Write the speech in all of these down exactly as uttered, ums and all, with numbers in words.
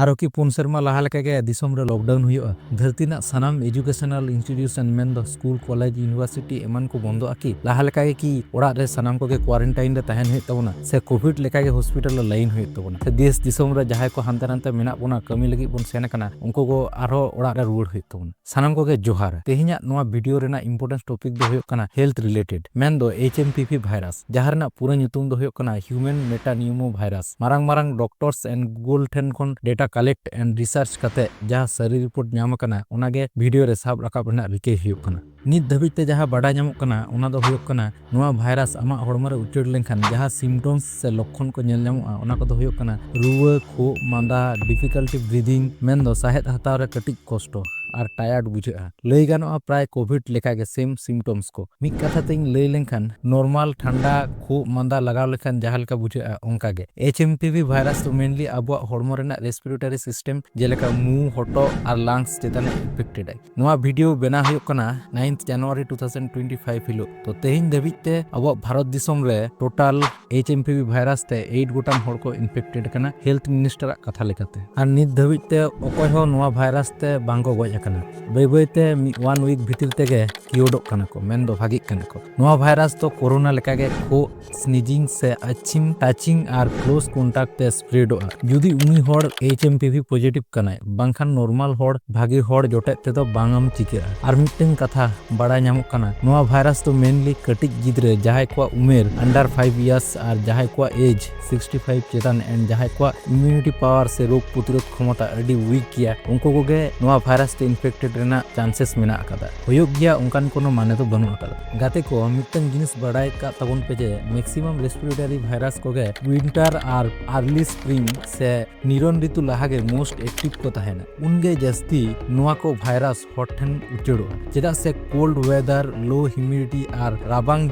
ᱟᱨᱚ ᱠᱤ ᱯᱩᱱ ᱥᱮᱨᱢᱟ ᱞᱟᱦᱟ ᱞᱮᱠᱟᱜᱮ ᱫᱤᱥᱚᱢ ᱨᱮ ᱞᱚᱠᱰᱟᱣᱩᱱ ᱦᱩᱭᱩᱜᱼᱟ? ᱫᱷᱟᱹᱨᱛᱤ ᱨᱮᱱᱟᱜ ᱥᱟᱱᱟᱢ ᱮᱡᱩᱠᱮᱥᱚᱱᱟᱞ ᱤᱱᱥᱴᱤᱴᱤᱭᱩᱥᱚᱱ, ᱢᱮᱱᱫᱚ ᱥᱠᱩᱞ, ᱠᱚᱞᱮᱡᱽ, ᱤᱭᱩᱱᱤᱵᱷᱟᱨᱥᱤᱴᱤ ᱮᱢᱟᱱ ᱠᱚ ᱵᱚᱱᱫᱚᱜᱼᱟ ᱠᱤ? ᱞᱟᱦᱟ ᱞᱮᱠᱟᱜᱮ ᱠᱤ ᱚᱲᱟᱜ ᱨᱮ ᱥᱟᱱᱟᱢ ᱠᱚᱜᱮ ᱠᱣᱟᱨᱮᱱᱴᱟᱭᱤᱱ ᱨᱮ ᱛᱟᱦᱮᱱ ᱦᱩᱭᱩᱜ ᱛᱟᱵᱚᱱᱟ, ᱥᱮ ᱠᱳᱵᱷᱤᱰ ᱞᱮᱠᱟᱜᱮ ᱦᱚᱥᱯᱤᱴᱟᱞ ᱨᱮ ᱞᱟᱭᱤᱱ ᱦᱩᱭᱩᱜ ᱛᱟᱵᱚᱱᱟ, ᱥᱮ ᱫᱮᱥ ᱫᱤᱥᱚᱢ ᱨᱮ ᱡᱟᱦᱟᱸᱭ ᱠᱚ ᱦᱟᱱᱛᱮ ᱱᱟᱛᱮ ᱢᱮᱱᱟᱜ ᱵᱚᱱᱟ, ᱠᱟᱹᱢᱤ ᱞᱟᱹᱜᱤᱫ ᱵᱚᱱ ᱥᱮᱱ ᱟᱠᱟᱱᱟ, ᱩᱱᱠᱩ ᱠᱚ ᱟᱨᱦᱚᱸ ᱚᱲᱟᱜ ᱨᱮ ᱨᱩᱣᱟᱹᱲ ᱦᱩᱭᱩᱜ ᱛᱟᱵᱚᱱᱟ? ᱥᱟᱱᱟᱢ ᱠᱚᱜᱮ ᱡᱚᱦᱟᱨ᱾ ᱛᱮᱦᱮᱧᱟᱜ ᱱᱚᱣᱟ ᱵᱷᱤᱰᱤᱭᱳ ᱨᱮᱱᱟᱜ ᱤᱢᱯᱚᱨᱴᱮᱱᱥ ᱴᱚᱯᱤᱠ ᱫᱚ ᱦᱩᱭᱩᱜ ᱠᱟᱱᱟ ᱦᱮᱞᱛᱷ ᱨᱤᱞᱮᱴᱮᱰ, ᱢᱮᱱᱫᱚ ᱮᱭᱤᱪ ᱮᱢ ᱯᱤ ᱵᱷᱤ ᱵᱷᱟᱭᱨᱟᱥ, ᱡᱟᱦᱟᱸ ᱨᱮᱱᱟᱜ ᱯᱩᱨᱟᱹ ᱧᱩᱛᱩᱢ ᱫᱚ ᱦᱩᱭᱩᱜ ᱠᱟᱱᱟ ᱦᱤᱭᱩᱢᱮᱱ ᱢᱮᱴᱟᱱᱤᱭᱩᱢᱳ ᱵᱷᱟᱭᱨᱟᱥ᱾ ᱢᱟᱨᱟᱝ ᱢᱟᱨᱟᱝ ᱰᱚᱠᱴᱚᱨᱥ and ᱜᱩᱜᱩᱞ ᱴᱷᱮᱱ ᱠᱷᱚᱱ ᱰᱮᱴᱟ ᱠᱟᱞᱮᱠᱴ and ᱨᱤᱥᱟᱨᱪ ᱠᱟᱛᱮ ᱡᱟᱦᱟᱸ ᱥᱟᱹᱨᱤ ᱨᱤᱯᱳᱨᱴ ᱧᱟᱢ ᱟᱠᱟᱱᱟ, ᱚᱱᱟᱜᱮ ᱵᱷᱤᱰᱤᱭᱳ ᱨᱮ ᱥᱟᱵ ᱨᱟᱠᱟᱵ ᱨᱮᱱᱟᱜ ᱨᱤᱠᱟᱹᱭ ᱦᱩᱭᱩᱜ ᱠᱟᱱᱟ᱾ ᱱᱤᱛ ᱫᱷᱟᱹᱵᱤᱡ ᱛᱮ ᱡᱟᱦᱟᱸ ᱵᱟᱰᱟᱭ ᱧᱟᱢᱚᱜ ᱠᱟᱱᱟ, ᱚᱱᱟ ᱫᱚ ᱦᱩᱭᱩᱜ ᱠᱟᱱᱟ, ᱱᱚᱣᱟ ᱵᱷᱟᱭᱨᱟᱥ ᱟᱢᱟᱜ ᱦᱚᱲᱢᱚ ᱨᱮ ᱩᱪᱟᱹᱲ ᱞᱮᱱᱠᱷᱟᱱ ᱡᱟᱦᱟᱸ ᱥᱤᱢᱴᱚᱢᱥ ᱥᱮ ᱞᱚᱠᱠᱷᱚᱱ ᱠᱚ ᱧᱮᱞ ᱧᱟᱢᱚᱜᱼᱟ, ᱚᱱᱟ ᱠᱚᱫᱚ ᱦᱩᱭᱩᱜ ᱠᱟᱱᱟ ᱨᱩᱣᱟᱹ, ᱠᱷᱩᱜ, ᱢᱟᱸᱫᱟ, ᱰᱤᱯᱷᱤᱠᱟᱞᱴᱤ ᱵᱨᱤᱫᱤᱝ, ᱢᱮᱱᱫᱚ ᱥᱟᱦᱮᱫ ᱦᱟᱛᱟᱣ ᱨᱮ ᱠᱟᱹᱴᱤᱡ ᱠᱚᱥᱴᱚ ᱟᱨ ᱴᱟᱭᱟᱨᱰ ᱵᱩᱡᱷᱟᱹᱜᱼᱟ᱾ ᱞᱟᱹᱭ ᱜᱟᱱᱚᱜᱼᱟ, ᱯᱨᱟᱭ ᱠᱳᱵᱷᱤᱰ ᱞᱮᱠᱟᱜᱮ ᱥᱮᱢ ᱥᱤᱢᱴᱚᱢᱥ ᱠᱚ᱾ ᱢᱤᱫ ᱠᱟᱛᱷᱟ ᱛᱮᱧ ᱞᱟᱹᱭ ᱞᱮᱱᱠᱷᱟᱱ, ᱱᱚᱨᱢᱟᱞ ᱴᱷᱟᱱᱰᱟ, ᱠᱷᱩᱜ, ᱢᱟᱸᱫᱟ ᱞᱟᱜᱟᱣ ᱞᱮᱠᱷᱟᱱ ᱡᱟᱦᱟᱸ ᱞᱮᱠᱟ ᱵᱩᱡᱷᱟᱹᱜᱼᱟ, ᱚᱱᱠᱟ ᱜᱮ᱾ ᱮᱭᱤᱪ ᱮᱢ ᱯᱤ ᱵᱷᱤ ᱵᱷᱟᱭᱨᱟᱥ ᱫᱚ ᱢᱮᱱᱞᱤ ᱟᱵᱚᱣᱟᱜ ᱦᱚᱲᱢᱚ ᱨᱮᱱᱟᱜ ᱨᱮᱥᱯᱤᱨᱮᱴᱟᱨᱤ ᱥᱤᱥᱴᱮᱢ, ᱡᱮᱞᱮᱠᱟ ᱢᱩ, ᱦᱚᱴᱚᱜ ᱟᱨ ᱞᱟᱝᱥ ᱪᱮᱛᱟᱱ ᱮ ᱤᱯᱷᱮᱠᱴᱮᱰ ᱟᱭ᱾ ᱱᱚᱣᱟ ᱵᱷᱤᱰᱤᱭᱳ ᱵᱮᱱᱟᱣ ᱦᱩᱭᱩᱜ ᱠᱟᱱᱟ ᱱᱟᱭᱤᱱᱛᱷ ᱡᱟᱱᱩᱣᱟᱨᱤ ᱴᱩ ᱛᱷᱟᱣᱡᱮᱱᱰ ᱴᱩᱭᱮᱱᱴᱤ ᱯᱷᱟᱭᱤᱵᱷ ᱦᱤᱞᱳᱜ᱾ ᱛᱚ, ᱛᱮᱦᱮᱧ ᱫᱷᱟᱹᱵᱤᱡ ᱛᱮ ᱟᱵᱚᱣᱟᱜ ᱵᱷᱟᱨᱚᱛ ᱫᱤᱥᱚᱢ ᱨᱮ ᱴᱳᱴᱟᱞ ᱮᱭᱤᱪ ᱮᱢ ᱯᱤ ᱵᱷᱤ ᱵᱷᱟᱭᱨᱟᱥ ᱛᱮ ᱮᱭᱤᱴ ᱜᱚᱴᱟᱝ ᱦᱚᱲ ᱠᱚ ᱤᱱᱯᱷᱮᱠᱴᱮᱰ ᱠᱟᱱᱟ, ᱦᱮᱞᱛᱷ ᱢᱤᱱᱤᱥᱴᱟᱨᱟᱜ ᱠᱟᱛᱷᱟ ᱞᱮᱠᱟᱛᱮ᱾ ᱟᱨ ᱱᱤᱛ ᱫᱷᱟᱹᱵᱤᱡ ᱛᱮ ᱚᱠᱚᱭ ᱦᱚᱸ ᱱᱚᱣᱟ ᱵᱷᱟᱭᱨᱟᱥ ᱛᱮ ᱵᱟᱝ ᱠᱚ ᱜᱚᱡ ᱟᱠᱟᱱᱟ᱾ ᱵᱟᱹᱭ ᱵᱟᱹᱭ ᱛᱮ ᱢᱤᱫ ᱚᱣᱟᱱ ᱣᱤᱠ ᱵᱷᱤᱛᱤᱨ ᱛᱮᱜᱮ ᱠᱤᱭᱳᱰᱚᱜ ᱠᱟᱱᱟ ᱠᱚ, ᱢᱮᱱᱫᱚ ᱵᱷᱟᱜᱤᱜ ᱠᱟᱱᱟ ᱠᱚ᱾ ᱱᱚᱣᱟ ᱵᱷᱟᱭᱨᱟᱥ ᱫᱚ ᱠᱳᱨᱳᱱᱟ ᱞᱮᱠᱟᱜᱮ ᱠᱷᱩᱜ, ᱥᱱᱤᱡᱤᱝ ᱥᱮ ᱟᱪᱪᱷᱤᱢ ᱴᱟᱪᱤᱝ ᱟᱨ ᱠᱞᱳᱡᱽ ᱠᱚᱱᱴᱟᱠᱴ ᱛᱮ ᱥᱯᱨᱮᱰᱚᱜᱼᱟ᱾ ᱡᱩᱫᱤ ᱩᱱᱤ ᱦᱚᱲ ᱮᱭᱤᱪ ᱮᱢ ᱯᱤ ᱵᱷᱤ ᱯᱚᱡᱤᱴᱤᱵᱷ ᱠᱟᱱᱟᱭ, ᱵᱟᱝᱠᱷᱟᱱ ᱱᱚᱨᱢᱟᱞ ᱦᱚᱲ, ᱵᱷᱟᱜᱮ ᱦᱚᱲ ᱡᱚᱴᱮᱫ ᱛᱮᱫᱚ ᱵᱟᱝ ᱮᱢ ᱪᱤᱠᱟᱹᱜᱼᱟ᱾ ᱟᱨ ᱢᱤᱫᱴᱟᱝ ᱠᱟᱛᱷᱟ ᱵᱟᱲᱟᱭ ᱧᱟᱢᱚᱜ ᱠᱟᱱᱟ, ᱱᱚᱣᱟ ᱵᱷᱟᱭᱨᱟᱥ ᱫᱚ ᱢᱮᱱᱞᱤ ᱠᱟᱹᱴᱤᱡ ᱜᱤᱫᱽᱨᱟᱹ, ᱡᱟᱦᱟᱸᱭ ᱠᱚᱣᱟᱜ ᱩᱢᱮᱨ under five years ᱟᱨ ᱡᱟᱦᱟᱸᱭ ᱠᱚᱣᱟᱜ ᱮᱡᱽ ᱥᱤᱠᱥᱴᱤ ᱯᱷᱟᱭᱤᱵᱷ ᱪᱮᱛᱟᱱ and ᱡᱟᱦᱟᱸᱭ ᱠᱚᱣᱟᱜ ᱤᱢᱤᱭᱩᱱᱤᱴᱤ ᱯᱟᱣᱟᱨ ᱥᱮ ᱨᱳᱜᱽ ᱯᱨᱚᱛᱤᱨᱳᱫᱷ ᱠᱷᱚᱢᱚᱛᱟ ᱟᱹᱰᱤ ᱣᱤᱠ ᱜᱮᱭᱟ, ᱩᱱᱠᱩ ᱠᱚᱜᱮ ᱱᱚᱣᱟ ᱵᱷᱟᱭᱨᱟᱥ ᱛᱮ ᱤᱱᱯᱷᱮᱠᱴᱮᱰ ᱨᱮᱱᱟᱜ ᱪᱟᱱᱥᱮᱥ ᱢᱮᱱᱟᱜ ᱟᱠᱟᱫᱟ᱾ ᱦᱩᱭᱩᱜ ᱜᱮᱭᱟ, ᱚᱱᱠᱟᱱ ᱠᱳᱱᱳ ᱢᱟᱱᱮ ᱫᱚ ᱵᱟᱹᱱᱩᱜ ᱟᱠᱟᱫᱟ᱾ ᱜᱟᱛᱮ ᱠᱚ, ᱢᱤᱫᱴᱟᱝ ᱡᱤᱱᱤᱥ ᱵᱟᱲᱟᱭ ᱠᱟᱜ ᱛᱟᱵᱚᱱ ᱯᱮ ᱡᱮ ᱢᱮᱠᱥᱤᱢᱟᱢ ᱨᱮᱥᱯᱤᱨᱮᱴᱟᱨᱤ ᱵᱷᱟᱭᱨᱟᱥ ᱠᱚᱜᱮ ᱩᱭᱤᱱᱴᱟᱨ ᱟᱨ ᱟᱨᱞᱤ ᱥᱯᱨᱤᱝ ᱥᱮ ᱱᱤᱨᱚᱱ ᱨᱤᱛᱩ ᱞᱟᱦᱟᱜᱮ ᱢᱳᱥᱴ ᱮᱠᱴᱤᱵᱷ ᱠᱚ ᱛᱟᱦᱮᱱᱟ᱾ ᱩᱱᱜᱮ ᱡᱟᱹᱥᱛᱤ ᱱᱚᱣᱟ ᱠᱚ ᱵᱷᱟᱭᱨᱟᱥ ᱦᱚᱲ ᱴᱷᱮᱱ ᱩᱪᱟᱹᱲᱚᱜᱼᱟ᱾ ᱪᱮᱫᱟᱜ ᱥᱮ ᱠᱳᱞᱰ ᱣᱮᱫᱟᱨ, ᱞᱳ ᱦᱤᱭᱩᱢᱤᱰᱤᱴᱤ ᱟᱨ ᱨᱟᱵᱟᱝ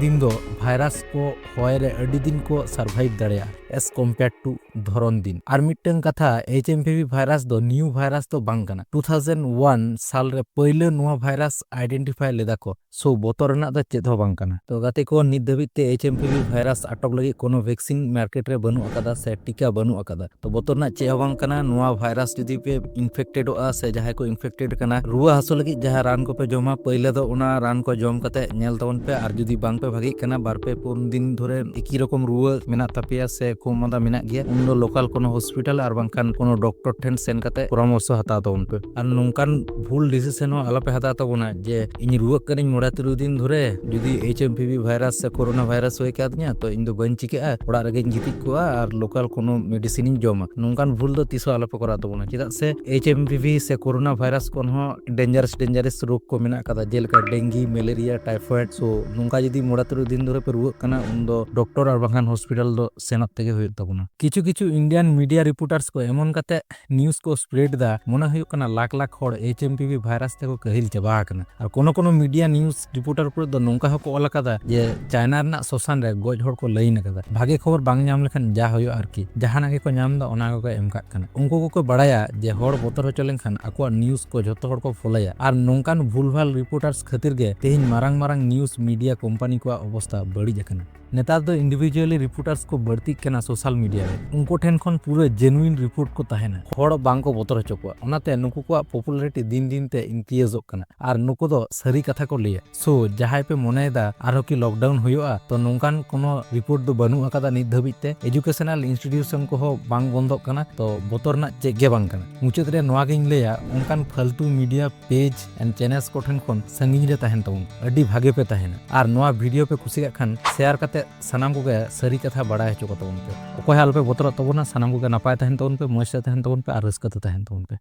ᱫᱤᱱ ᱫᱚ ᱵᱷᱟᱭᱨᱟᱥ ᱠᱚ ᱦᱚᱭ ᱨᱮ ᱟᱹᱰᱤ ᱫᱤᱱ ᱠᱚ ᱥᱟᱨᱵᱷᱟᱭᱤᱵᱷ ᱫᱟᱲᱮᱭᱟᱜᱼᱟ᱾ as compared to ᱫᱷᱚᱨᱚᱱ ᱫᱤᱱ᱾ ᱟᱨ ᱢᱤᱫᱴᱟᱝ ᱠᱟᱛᱷᱟ, H M P V virus ᱫᱚ new virus ᱫᱚ ᱵᱟᱝ ᱠᱟᱱᱟ᱾ two thousand one ᱥᱟᱞ ᱨᱮ ᱯᱟᱹᱭᱞᱟᱹ ᱱᱚᱣᱟ virus identify ᱞᱮᱫᱟ ᱠᱚ᱾ So, ᱵᱚᱛᱚᱨ ᱨᱮᱱᱟᱜ ᱫᱚ ᱪᱮᱫ ᱦᱚᱸ ᱵᱟᱝ ᱠᱟᱱᱟ᱾ ᱛᱚ ᱜᱟᱛᱮ ᱠᱚ, ᱱᱤᱛ ᱫᱷᱟᱹᱵᱤᱡ ᱛᱮ H M P V virus ᱟᱴᱚᱠ ᱞᱟᱹᱜᱤᱫ ᱠᱳᱱᱳ vaccine market ᱨᱮ ᱵᱟᱹᱱᱩᱜ ᱟᱠᱟᱫᱟ ᱥᱮ ᱴᱤᱠᱟ ᱵᱟᱹᱱᱩᱜ ᱟᱠᱟᱫᱟ᱾ ᱛᱚ ᱵᱚᱛᱚᱨ ᱨᱮᱱᱟᱜ ᱪᱮᱫ ᱦᱚᱸ ᱵᱟᱝ ᱠᱟᱱᱟ᱾ ᱱᱚᱣᱟ virus ᱡᱩᱫᱤ ᱯᱮ infectedᱚᱜᱼᱟ ᱥᱮ ᱡᱟᱦᱟᱸᱭ ᱠᱚ infected ᱠᱟᱱᱟ, ᱨᱩᱣᱟᱹ ᱦᱟᱹᱥᱩ ᱞᱟᱹᱜᱤᱫ ᱡᱟᱦᱟᱸ ᱨᱟᱱ ᱠᱚᱯᱮ ᱡᱚᱢᱟ, ᱯᱟᱹᱭᱞᱟᱹ ᱫᱚ ᱚᱱᱟ ᱨᱟᱱ ᱠᱚ ᱡᱚᱢ ᱠᱟᱛᱮ ᱧᱮᱞ ᱛᱟᱵᱚᱱ ᱯᱮ᱾ ᱟᱨ ᱡᱩᱫᱤ ᱵᱟᱝ ᱯᱮ ᱵᱷᱟᱜᱮᱜ ᱠᱟᱱᱟ, ᱵᱟᱨ ᱯᱮ ᱯᱩᱱ ᱫᱤᱱ ᱫᱷᱚᱨᱮ ᱮᱠᱤ ᱨᱚᱠᱚᱢ ᱨᱩᱣᱟᱹ ᱢᱮᱱᱟᱜ ᱛᱟᱯᱮᱭᱟ ᱥᱮ ᱠᱷᱩᱜ ᱢᱟᱸᱫᱟ ᱢᱮᱱᱟᱜ ᱜᱮᱭᱟ, ᱩᱱ ᱫᱚ local ᱠᱳᱱᱳ hospital ᱟᱨ ᱵᱟᱝᱠᱷᱟᱱ ᱠᱳᱱᱳ doctor ᱴᱷᱮᱱ ᱥᱮᱱ ᱠᱟᱛᱮ ᱯᱚᱨᱟᱢᱚᱨᱥᱚ ᱦᱟᱛᱟᱣ ᱛᱟᱵᱚᱱ ᱯᱮ᱾ ᱟᱨ ᱱᱚᱝᱠᱟᱱ ᱵᱷᱩᱞ decision ᱦᱚᱸ ᱟᱞᱚᱯᱮ ᱦᱟᱛᱟᱣ ᱛᱟᱵᱚᱱᱟ ᱡᱮ ᱤᱧ ᱨᱩᱣᱟᱹᱜ ᱠᱟᱹᱱᱟᱹᱧ ᱢᱚᱬᱮ ᱛᱩᱨᱩᱭ ᱫᱤᱱ ᱫᱷᱚᱨᱮ ᱡᱩᱫᱤ H M P V virus ᱥᱮ corona virus ᱦᱩᱭ ᱠᱟᱫᱤᱧᱟ, ᱛᱚ ᱤᱧ ᱫᱚ ᱵᱟᱹᱧ ᱪᱤᱠᱟᱹᱜᱼᱟ, ᱚᱲᱟᱜ ᱨᱮᱜᱮᱧ ᱜᱤᱛᱤᱡ ᱠᱚᱜᱼᱟ ᱟᱨ local ᱠᱳᱱᱳ medicine ᱤᱧ ᱡᱚᱢᱟ᱾ ᱱᱚᱝᱠᱟᱱ ᱵᱷᱩᱞ ᱫᱚ ᱛᱤᱥ ᱦᱚᱸ ᱟᱞᱚᱯᱮ ᱠᱚᱨᱟᱣ ᱛᱟᱵᱚᱱᱟ᱾ ᱪᱮᱫᱟᱜ ᱥᱮ H M P V ᱥᱮ corona virus ᱠᱷᱚᱱ ᱦᱚᱸ dangerous dangerous ᱨᱳᱜᱽ ᱠᱚ ᱢᱮᱱᱟᱜ ᱠᱟᱫᱟ, ᱡᱮᱞᱮᱠᱟ dengue, malaria, typhoid᱾ So ᱱᱚᱝᱠᱟ ᱡᱩᱫᱤ ᱢᱚᱬᱮ ᱛᱩᱨᱩᱭ ᱫᱤᱱ ᱫᱷᱚᱨᱮ ᱯᱮ ᱨᱩᱣᱟᱹᱜ ᱠᱟᱱᱟ, ᱩᱱ ᱫᱚ doctor ᱟᱨ ᱵᱟᱝᱠᱷᱟᱱ hospital ᱫᱚ ᱥᱮᱱᱚᱜ ᱛᱮᱜᱮ ᱦᱩᱭᱩᱜ ᱛᱟᱵᱚᱱᱟ᱾ ᱠᱤᱪᱷᱩ ᱠᱤᱪᱷᱩ Indian media reporters ᱠᱚ ᱮᱢᱚᱱ ᱠᱟᱛᱮ news ᱠᱚ spread ᱫᱟ, ᱢᱚᱱᱮ ᱦᱩᱭᱩᱜ ᱠᱟᱱᱟ ᱞᱟᱠᱷ ᱞᱟᱠᱷ ᱦᱚᱲ H M P V virus ᱛᱮᱠᱚ ᱠᱟᱹᱦᱤᱞ ᱪᱟᱵᱟ ᱟᱠᱟᱱᱟ᱾ ᱟᱨ ᱠᱳᱱᱳ ᱠᱳᱱᱳ media news reporter ᱠᱚᱨᱮ ᱫᱚ ᱱᱚᱝᱠᱟ ᱦᱚᱸᱠᱚ ᱚᱞ ᱟᱠᱟᱫᱟ ᱡᱮ ᱪᱟᱭᱱᱟ ᱨᱮᱱᱟᱜ ᱥᱚᱥᱟᱱ ᱨᱮ ᱜᱚᱡ ᱦᱚᱲ ᱠᱚ ᱞᱟᱹᱭᱤᱱ ᱟᱠᱟᱫᱟ᱾ ᱵᱷᱟᱜᱮ ᱠᱷᱚᱵᱚᱨ ᱵᱟᱝ ᱧᱟᱢ ᱞᱮᱠᱷᱟᱱ ᱡᱟ ᱦᱩᱭᱩᱜᱼᱟ ᱟᱨᱠᱤ, ᱡᱟᱦᱟᱱᱟᱜ ᱜᱮᱠᱚ ᱧᱟᱢ ᱮᱫᱟ ᱚᱱᱟ ᱜᱮᱠᱚ ᱮᱢ ᱠᱟᱜ ᱠᱟᱱᱟ᱾ ᱩᱱᱠᱩ ᱠᱚᱠᱚ ᱵᱟᱲᱟᱭᱟ ᱡᱮ ᱦᱚᱲ ᱵᱚᱛᱚᱨ ᱦᱚᱪᱚ ᱞᱮᱱᱠᱷᱟᱱ ᱟᱠᱚᱣᱟᱜ news ᱠᱚ ᱡᱷᱚᱛᱚ ᱦᱚᱲ ᱠᱚ ᱯᱷᱚᱞᱳᱭᱟ᱾ ᱟᱨ ᱱᱚᱝᱠᱟᱱ ᱵᱷᱩᱞᱵᱷᱟᱞ reporters ᱠᱷᱟᱹᱛᱤᱨ ᱜᱮ ᱛᱮᱦᱮᱧ ᱢᱟᱨᱟᱝ ᱢᱟᱨᱟᱝ news media company ᱠᱚᱣᱟᱜ ᱚᱵᱚᱥᱛᱟ ᱵᱟᱹᱲᱤᱡ ᱟᱠᱟᱱᱟ᱾ ᱱᱮᱛᱟᱨ ᱫᱚ individually reporters ᱠᱚ ᱵᱟᱹᱲᱛᱤᱜ ᱠᱟᱱᱟ social media ᱨᱮ᱾ ᱩᱱᱠᱩ ᱴᱷᱮᱱ ᱠᱷᱚᱱ ᱯᱩᱨᱟᱹ genuine report ᱠᱚ ᱛᱟᱦᱮᱱᱟ, ᱦᱚᱲ ᱵᱟᱝ ᱠᱚ ᱵᱚᱛᱚᱨ ᱦᱚᱪᱚ ᱠᱚᱣᱟ᱾ ᱚᱱᱟᱛᱮ ᱱᱩᱠᱩ ᱠᱚᱣᱟᱜ popularity ᱫᱤᱱ ᱫᱤᱱ ᱛᱮ ᱤᱱᱠᱨᱤᱭᱮᱡᱚᱜ ᱠᱟᱱᱟ ᱟᱨ ᱱᱩᱠᱩ ᱫᱚ ᱥᱟᱹᱨᱤ ᱠᱟᱛᱷᱟ ᱠᱚ ᱞᱟᱹᱭᱟ᱾ So ᱡᱟᱦᱟᱸᱭ ᱯᱮ ᱢᱚᱱᱮᱭᱮᱫᱟ ᱟᱨᱦᱚᱸ ᱠᱤ lockdown ᱦᱩᱭᱩᱜᱼᱟ, ᱛᱚ ᱱᱚᱝᱠᱟᱱ ᱠᱳᱱᱳ report ᱫᱚ ᱵᱟᱹᱱᱩᱜ ᱟᱠᱟᱫᱟ ᱱᱤᱛ ᱫᱷᱟᱹᱵᱤᱡ ᱛᱮ᱾ Educational institution ᱠᱚᱦᱚᱸ ᱵᱟᱝ ᱵᱚᱱᱫᱚᱜ ᱠᱟᱱᱟ, ᱛᱚ ᱵᱚᱛᱚᱨ ᱨᱮᱱᱟᱜ ᱪᱮᱫ ᱜᱮ ᱵᱟᱝ ᱠᱟᱱᱟ᱾ ᱢᱩᱪᱟᱹᱫ ᱨᱮ ᱱᱚᱣᱟ ᱜᱤᱧ ᱞᱟᱹᱭᱟ, ᱚᱱᱠᱟᱱ ᱯᱷᱟᱞᱛᱩ media page and channels ᱠᱚ ᱴᱷᱮᱱ ᱠᱷᱚᱱ ᱥᱟᱺᱜᱤᱧ ᱨᱮ ᱛᱟᱦᱮᱱ ᱛᱟᱵᱚᱱ, ᱟᱹᱰᱤ ᱵᱷᱟᱜᱮ ᱯᱮ ᱛᱟᱦᱮᱱᱟ᱾ ᱟᱨ ᱱᱚᱣᱟ video ᱯᱮ ᱠᱩᱥᱤᱭᱟᱜ ᱠᱷᱟᱱ share ᱠᱟᱛᱮ ᱥᱟᱱᱟᱢ ᱠᱚᱜᱮ ᱥᱟᱹᱨᱤ ᱠᱟᱛᱷᱟ ᱵᱟᱲᱟᱭ ᱦᱚᱪᱚ ᱠᱚ ᱛᱟᱵᱚᱱ ᱯᱮ᱾ ᱚᱠᱚᱭ ᱦᱚᱸ ᱟᱞᱚᱯᱮ ᱵᱚᱛᱚᱨᱚᱜ ᱛᱟᱵᱚᱱᱟ, ᱥᱟᱱᱟᱢ ᱠᱚᱜᱮ ᱱᱟᱯᱟᱭ ᱛᱟᱦᱮᱱ ᱛᱟᱵᱚᱱ ᱯᱮ, ᱢᱚᱡᱽ ᱛᱮ ᱛᱟᱦᱮᱱ ᱛᱟᱵᱚᱱ ᱯᱮ ᱟᱨ ᱨᱟᱹᱥᱠᱟᱹ ᱛᱮ ᱛᱟᱦᱮᱱ ᱛᱟᱵᱚᱱ ᱯᱮ᱾